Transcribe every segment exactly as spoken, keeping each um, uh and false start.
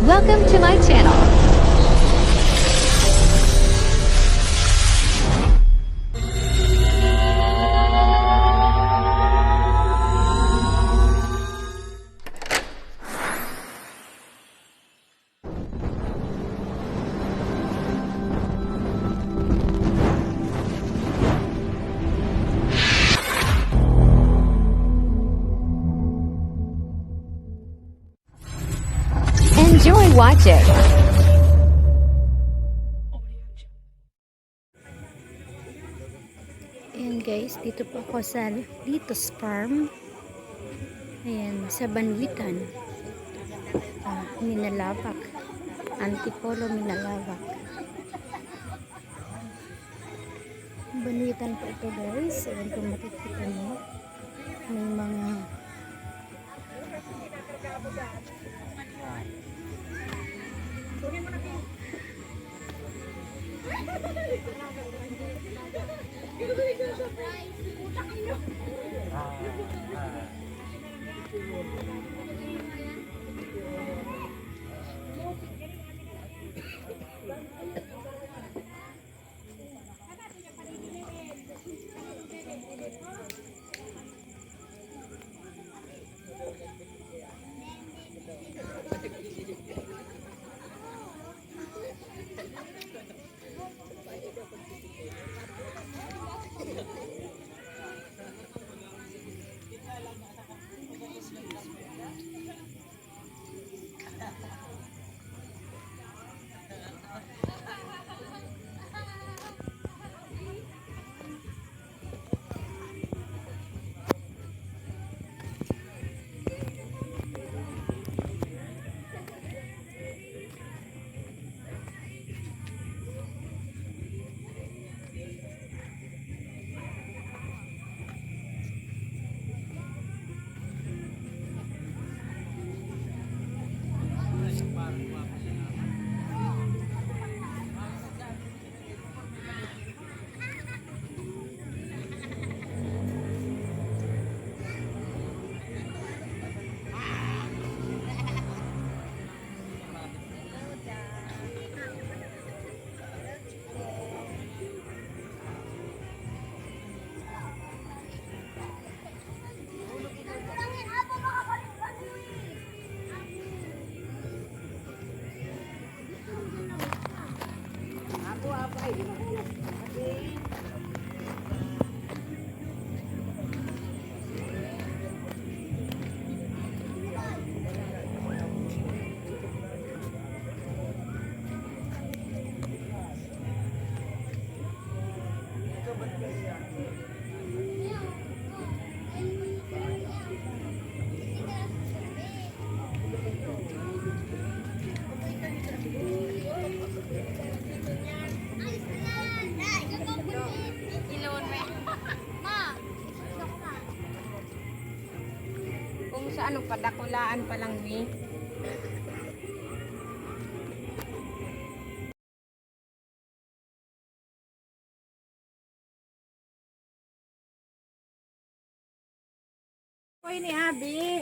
Welcome to my channel. Enjoy watching. Ayan guys, dito po ako sa Litos Farm. Ayan, sa Banwitan. Ah, Minalabac. Antipolo, Minalabac. Banwitan po ito guys. Ayan kung makikita niyo. May mga Kung sa ano, padakulaan pa lang ni. Oy, ni Abi.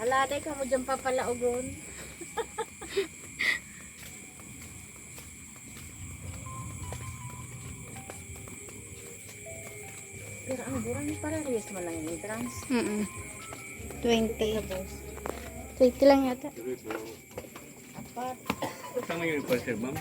Hala, day kamo dyan papalaogon. Pero ang burang parehas man lang yung entrance. Mm-mm. Twenty. Tapos, twenty lang yata. Apat. Tama yun, Pastor, ma'am?